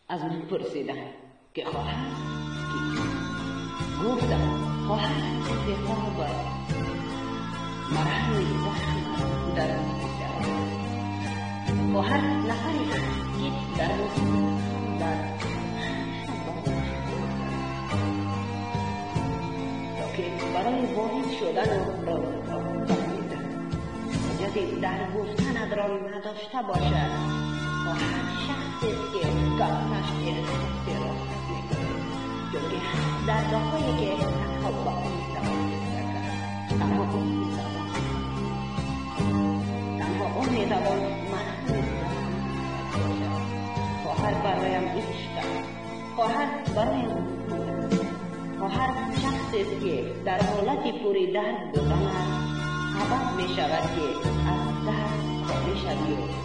Аз ман пурсиданд, ки хоҳар кист? Гуфтам: хоҳар бетоб аст, марҳами захм дар дард аст. Хоҳар нафаре аст, ки дар мусибат хандад, ҳамеша бо бошад, то ки барои ворид шудан розатро фаҳмидад, ҳоҷати дар гуфтанатро надошта бошад. Хоҳар шахсест, ки гапаш эҳсоси роҳат мекунад, чунки ҳаст дардҳое, ки танҳо ба ӯ метавон қисса кард, танҳо ӯ метавон, танҳо ӯ метавон марҳами захмат бошад. Хоҳар бароям ишқ аст, хоҳар бароям нур аст. Хоҳар шахсест, ки дар ҳолати пури дард буданаш сабаб мешавад, ки аз дард холӣ шавию